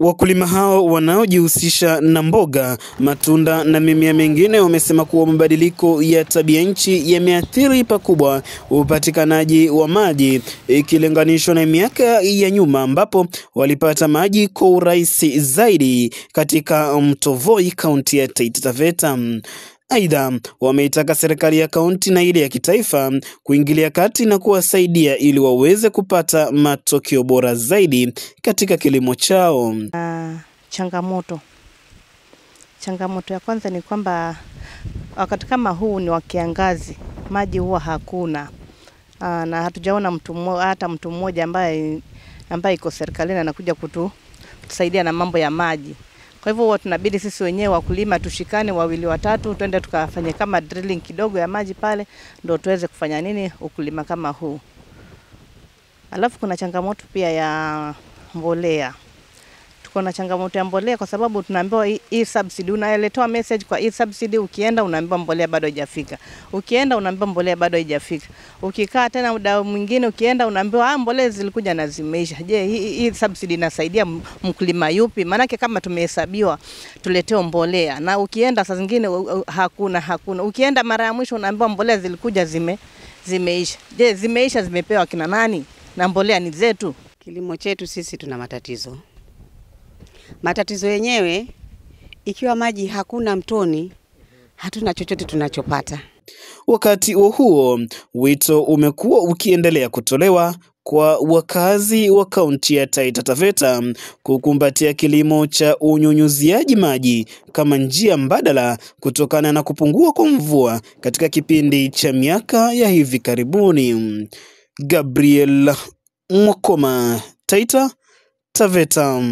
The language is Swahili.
Wakulima hao wanaojihusisha na mboga, matunda na mimea mingine wamesema kuwa mabadiliko ya tabia nchi yameathiri pakubwa upatikanaji wa maji ikilinganishwa na miaka ya nyuma ambapo walipata maji kwa urahisi zaidi katika mto Voi, kaunti ya Taita Taveta. Aidha, wameitaka serikali ya kaunti na ile ya kitaifa kuingilia kati na kuwasaidia ili waweze kupata matokeo bora zaidi katika kilimo chao. Changamoto ya kwanza ni kwamba wakati kama huu ni wa kiangazi, maji huwa hakuna. Na hatujaona hata mtu mmoja ambaye iko serikalini anakuja kutusaidia na mambo ya maji. Kwa hivyo huwa tunabidi sisi wenyewe wakulima tushikane wawili watatu, twende tukafanye kama drilling kidogo ya maji pale ndio tuweze kufanya nini ukulima kama huu. Alafu kuna changamoto pia ya mbolea. Tuko na changamoto ya mbolea kwa sababu tunaambiwa hii subsidy, unaeletewa message kwa hii subsidy, ukienda unaambiwa mbolea bado haijafika. Ukienda unaambiwa mbolea bado haijafika. Ukikaa tena muda mwingine ukienda unaambiwa mbolea zilikuja na zimeisha. Je, hii subsidy inasaidia mkulima yupi? Maana kama tumehesabiwa tuletewe mbolea na ukienda saa zingine hakuna. Ukienda mara ya mwisho unaambiwa mbolea zilikuja zimeisha. Je, zimeisha zimepewa kina nani? Na mbolea ni zetu. Kilimo chetu sisi tuna matatizo. Matatizo yenyewe, ikiwa maji hakuna mtoni, hatuna chochote tunachopata. Wakati huo, wito umekuwa ukiendelea kutolewa kwa wakazi wa kaunti ya Taita Taveta kukumbatia kilimo cha unyunyuziaji maji kama njia mbadala kutokana na kupungua kwa mvua katika kipindi cha miaka ya hivi karibuni. Gabriel Mwakoma, Taita Taveta.